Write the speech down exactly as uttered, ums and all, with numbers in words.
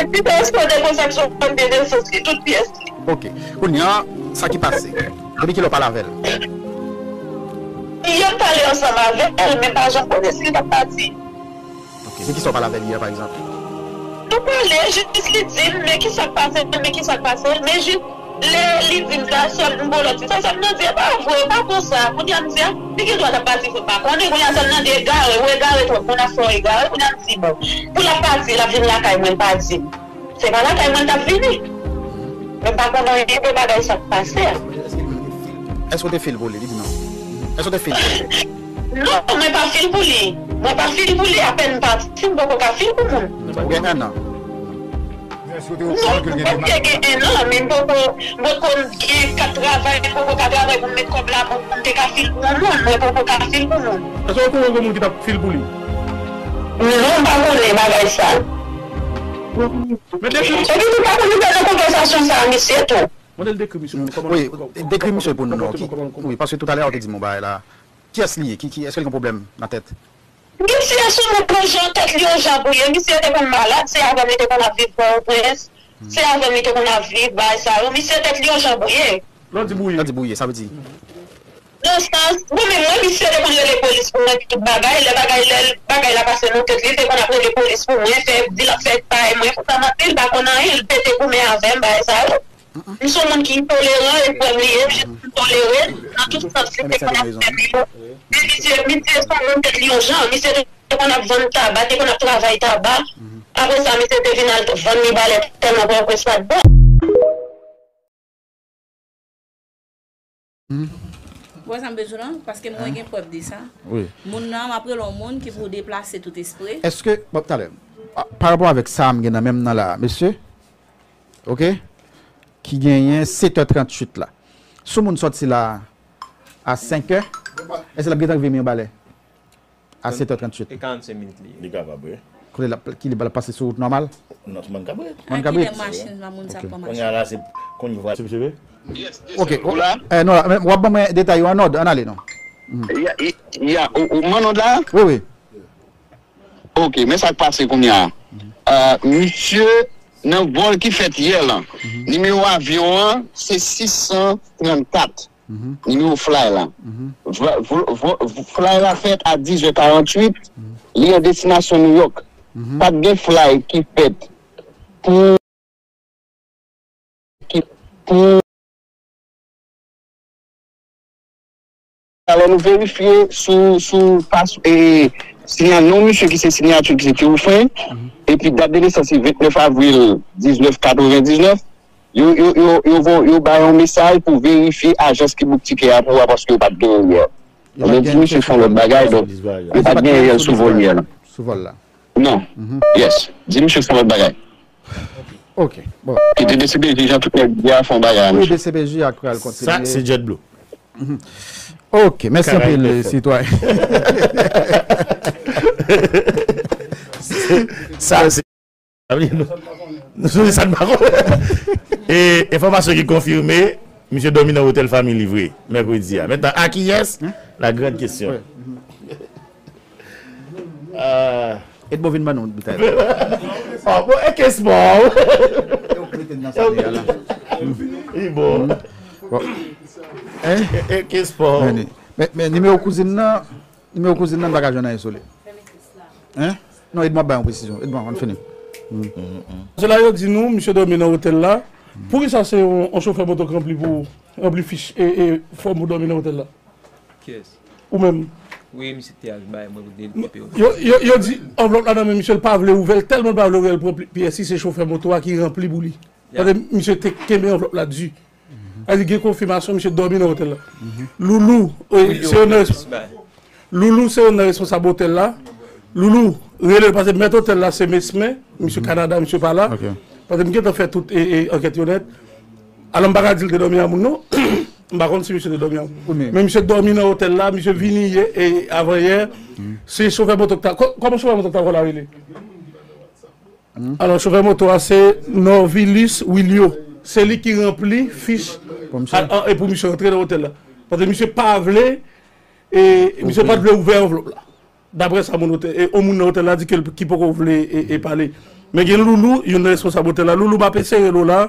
Ti tè espwa de konsa m sou konn de nesans li, tout pyès li. Ok. Kounye a, sa ki pase? Depi kilè w pale avè l? Yè m pale ansanm avè l, men m pa janm konnen si l t ap pati. Ok. De kisa w pale avè l yè, pa egzanp? Nou pale, jis li di m, men kisa k pase, men kisa k pase, men jis lè li di m sa, sèl m bo lòt, sa, sa m nan di, e pa vre, e pa konsa. Kounye a m di, a, li gen dwa t ap pati, m pa konnen. Kounye a sa m nan di, egare, ou egare twòp, moun ap fè w egare. Kounye a m di, bon, pou l ap pati, l ap vin lakay mwen, l pa di m. Se pa lakay mwen l t ap vini. Men m pa konn anyen de bagay sa k pase a. Èske w te fil pou li? Li di non. Èske w te fil pou li? Non, mwen pa fil pou li. Mwen pa fil pou li, apèn m pati, m poko ka fil pou moun. Ou gen enn an. Non, m poko gen enn an, men m poko, m poko gen kat travay, m poko ka travay pou m met kòb la, pou m te ka fil pou yon moun, mwen poko ka fil pou moun. Èske w konnen yon moun ki t ap fil pou li? Non, m pa konnen bagay sa. Men dekri. Epi tou, pa pou nou pèdi konvèsasyon sa a, mesye tou. Mande l dekri misye pou nou. Wi, dekri misye pou nou non. Ki, wi, paske toutalè a ou te di m yon bagay la. Kiyès li ye? Ki, ki, èske l gen pwoblèm nan tèt? Misye sou moun yon jan, tèt li yon jan bouye. Misye te konn malad, se avè m li te konn ap viv Pòtoprens. Se avè m li te konn ap viv, bagay sa yo. Misye tèt li yon jan bouye. Lè w di bouye. Lè w di bouye, sa vle di? Nan sans, bon, men mwen, misye te konn rele polis pou mwen, tout bagay, lè bagay, lè bagay la pase nan tèt li, li te konn ap rele polis pou mwen, fè, di l ap fè pay mwen, foutan manti, li pa konn anyen, li pete goumen avè m, bagay sa yo. M se yon moun ki toleran, e frè m li ye, m jis tolere l, nan tout sans, li te konn ap fè m yo. Men misye, misye se yon moun tèt li yon jan, misye te konn ap vann taba, te konn ap travay taba. Apre sa, misye te vin al vann li balè tèlman Pòtoprens pa t bon. Ou wè sa m bezwen lan? Paske mwen gen prèv de sa. Wi. Moun nan, m ap rele yon moun ki pou deplase tout espre. Èske, bon, talè, a, pa rapò avèk sa m gen nan men m nan la, mesye, ok, ki genyen sèt è tranntuit la. Si yon moun sòti la a senk è, èske l ap gentan rive Mibalè? A sèt è tranntuit. E karannsenk minit li ye. Li kapab, wi. Kote l ap, ki li pral pase sou wout nòmal? Non, sou Mòn Kabrit. Mòn Kabrit? A kilè machin la moun sa ap pran machin? Kounye a la, se kounye vwa. Se misye vre? Ok, eh, non, men w ap ban mwen detay yo an òd, ann ale non. Ya, ya, ou, ou mande la? Wi, wi. Ok, men sa k pase kounye a. Euh, misye, nan vòl ki fèt yè lan, nimewo avyon an, se sis san trannkat. Nimewo fly la. Vla-, vo-, vo-, fly la fèt a diz è karanntuit, li an destinasyon New York. Pa t gen fly ki fèt pou, ki, pou, alò nou verifye sou, sou pas, e, sinya non misye ki se siyati ki se Théophrin, epi dat de nesans li ventnèf avril diznèf katrevendiznèf. Yo, yo, yo, yo, vo-, yo bay yon mesaj pou verifye ajans ki bouk tikè a pou wè paske yo pa t genyen yè. Yo pa t gen misye fè yon lòt bagay, donk yo pa t gen yè sou vòl yè la. Sou vòl la. Non. Yes. Di misye fè yon lòt bagay. Ok. Bon. Kite D C P J jan tout nèg di a fè yon bagay a misye. Wi, D C P J a pral kontinye. Sa, se Jet Blue. Ok, mèsi anpil, sitwayen. Sa, se Sa vle di nou, nou sonje sa n pa konnen. E enfòmasyon ki konfime, misye dòmi nan otèl fanmi li vre, mèkredi a. Mentnan, a kiyès? La grande question. Ah. Edmo vin ban nou detay la. Oh, bon, e ke spò? Li bon. E, e ke spò? Men, men nimewo kouzin nan, nimewo kouzin nan, m pa ka jwenn anyen sou li. Hein? Non, Edmond ap bay yon presizyon. Edmond, ann fini. Se la yo di nou, misye dòmi nan otèl la. Poukisa se yon, yon chofè moto ki ranpli pou, ranpli fich e, e fòm pou dòmi nan otèl la? Kiyès? Ou menm? Wi, misye te al bay mwen pou dekope yo. Yo, yo, yo di anvlòp la nan men misye, l pa vle ouvè l, tèlman l pa vle ouvè l, pran pli-, pyès li, se chofè moto a ki ranpli pou li. Paske misye te kenbe anvlòp la di. Sa vle di gen konfimasyon, misye dòmi nan otèl la. Loulou, e, se youn nan respons-, Loulou se youn nan responsab otèl la. Loulou, rele l paske mèt otèl la se Mesmen, misye Kanada, misye pa la. Paske m gentan fè tout, e, e, ankèt yo nèt. Alò m pa ka di l te dòmi a moun non. M pa konn si misye te dòmi a moun. Men misye dòmi nan otèl la, misye vini yè, e, avanyè. Se chofè moto k ta, kò-, kòman chofè moto k ta vòlè a rele? Alò, chofè moto a se Norvilis Wilio. Se li ki ranpli fich a, a, e pou misye rantre nan otèl la. Paske misye pa vle, e, misye pa t vle ouvè anvlòp la. Daprè sa moun otèl, e, yon moun nan otèl la di ke l, ki poko vle, e, e pale. Men gen Loulou, youn nan responsab otèl la. Loulou, m ap eseye rele w la.